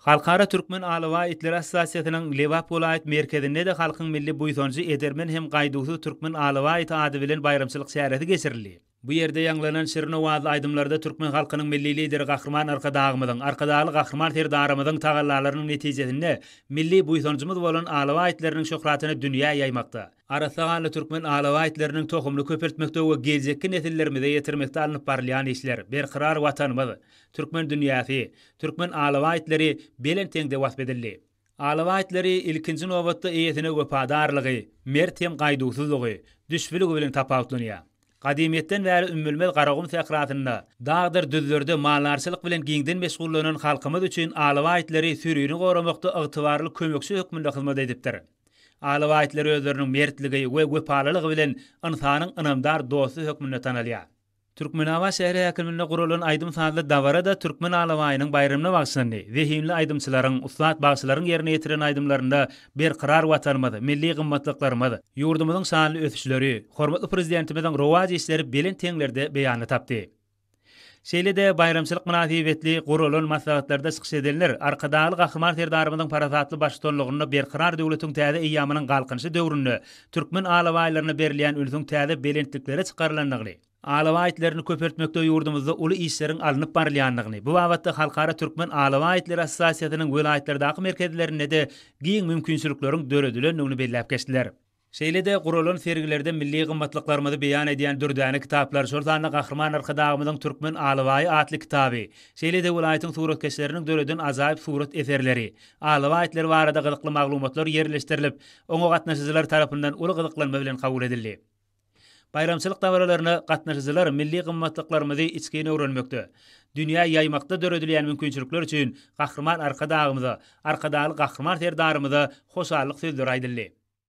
Halkara Türkmen alabaý itleri assosiasiýasynyň Lebap welaýat merkezinde-de halkyň milli buýsanjy edermen hem gaýduwsyz türkmen alabaý iti ady bilen baýramçylyk çäresi geçirildi. Bu ýerde ýaňlanan şirin owazly aýdymlarda türkmen halkynyň Milli Lideri Gahryman Arkadagymyzyň, Arkadagly Gahryman Serdarymyzyň tagallalarynyň netijesinde milli buýsanjymyz bolan alabaý itleriniň şöhratyny dünýä ýaýmakda, arassa ganly türkmen alabaý itleriniň tohumyny köpeltmekde we geljekki nesillerimize ýetirmekde alnyp barylýan işler, berkarar Watanymyz, türkmen dünýäsi, türkmen alabaý itleri belent heňde wasp edildi. Alabaý itleri ilkinji nobatda eýesine wepadarlygy, mert hem gaýduwsyzlygy, düşbüligi bilen tapawutlanýar. Gadymyýetden bäri ümmülmez Garagum sährasynda, dagdyr düzlerde maldarçylyk bilen giňden meşgullanan halkymyz üçin alabaý itleri sürini goramakda ygtybarly kömekçi hökmünde hyzmat edipdir. Alabaý itleri özleriniň mertligi we wepalylygy bilen ynsanyň ynamdar dosty hökmünde tanalýar. Türkmenabat şäher häkimliginde guralan aýdym-sazly dabara-da türkmen alabaýynyň baýramyna bagyşlandy. Zehinli aýdymçylaryň, ussat bagşylaryň ýerine ýetiren aýdymlarynda berkarar Watanymyz, milli gymmatlyklarymyz, ýurdumyzyň şanly ösüşleri, hormatly Prezidentimiziň rowaç işleri belent heňlerde beýanyny tapdy. Şeýle-de baýramçylyk mynasybetli guralan maslahatlarda çykyş edenler Arkadagly Gahryman Serdarymyzyň parasatly baştutanlygynda Berkarar döwletiň täze eýýamynyň Galkynyşy döwründe Türkmen alabaýlaryna berilýän ünsüň täze belentliklere çykarylandygyny, alabaý itlerini köpeltmekde ýurdumyzda uly işleriň alnyp barylýandygyny, bu babatda Halkara Türkmen alabaý itleri assosiasiýasynyň welaýatlardaky merkezlerinde-de giň mümkinçilikleriň döredilendigini belläp geçdiler. Şeýle-de guralan sergilerde milli gymmatlyklarymyzy beýan edýän dürdäne kitaplar, şol sanda Gahryman Arkadagymyzyň Türkmen alabaýy atly kitaby, şeýle-de welaýatyň suratkeşleriniň döreden ajaýyp surat eserleri, alabaý itleri barada gyzykly maglumatlar ýerleşdirilip, oňa gatnaşyjylar tarapyndan uly gyzyklanma bilen kabul edildi. Baýramçylyk dabaralaryna gatnaşyjylar milli gymmatlyklarymyzy içgin öwrenmekde, dünýä ýaýmakda döredilýän mümkinçilikler üçin Gahryman Arkadagymyza, Arkadagly Gahryman Serdarymyza hoşallyk sözleri aýdyldy.